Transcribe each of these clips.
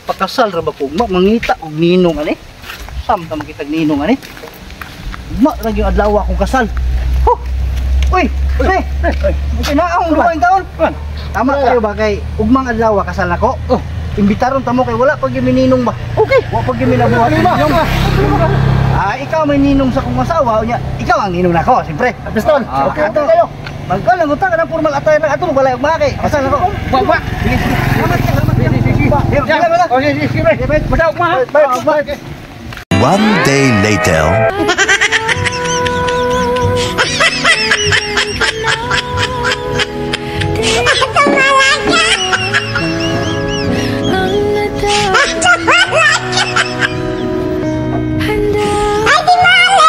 Pakasal ra ba ko? Mangita og ninong ani. Sam ta makitag ninong ani. Ma ra gyud adlaw akong kasal. Huh. Uy, pre. Kinaang duha taon. Tama kayo ba kay ugmang adlaw kasal nako? Oh, imbitaron ta mo kay wala pa gyud ninong ba. Okay. Wa pa gyud minabuhat ninong. Ah, ikaw may ninong sa kong asawa unya. Ikaw ang ninong nako, siyempre. Pistol. Okay, okay kayo. Magkaon lang uta kanang formal attire lang ato magbalay og mga kay. Kasal nako. Wa wa. Sige, sige. Salamat, salamat. Sige, sige, sige. Sige, Oh, sige, sige, pre. Basta ugma ha. Bye, bye. One day later.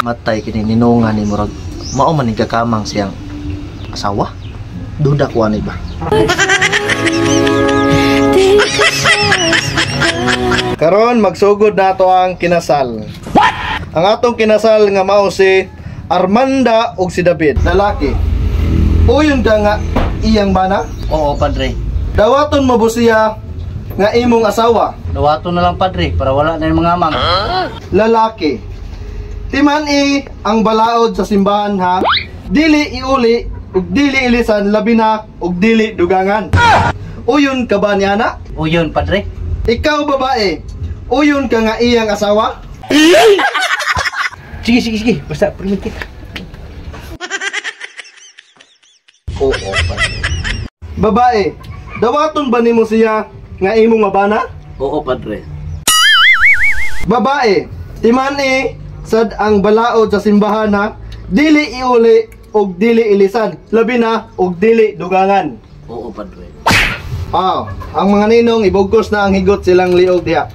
Matay kini ninungan ni murag mao man ni kakamang siyang asawa. Duda ko ani ba. Karon magsugod nato ang kinasal. What? Ang atong kinasal nga mao si Armanda ug si David. Lalaki. Uyon ka nga iyang bana? Oo, padre. Dawaton mo bo siya nga imong asawa? Dawaton na lang, padre, para wala na yung mga amang. Lalaki. Timan i ang balaod sa simbahan ha. Dili iuli ug dili ilisan labi na ug dili dugangan. Uyon ka ba ni ana? Uyon, padre. Ikaw babae, uyon ka nga iyang asawa? Sige, sige, sige. Basta permit kita. Oo, padre. Babae, dawaton ba nimo siya nga imong mabana? Oo, padre. Babae, timan i sad ang balaod sa simbahan ha. Dili iuli ug dili ilisan, labi na ug dili dugangan. Oo, padre. Ah, ang mga ninong ibugkos na ang higot silang liog diha.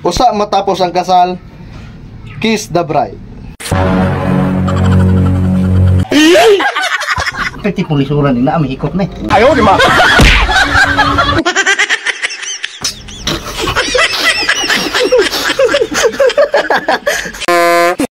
Usa matapos ang kasal, kiss the bride. Pwede kong lisuran din na, may hikot na eh. Ayaw di ma.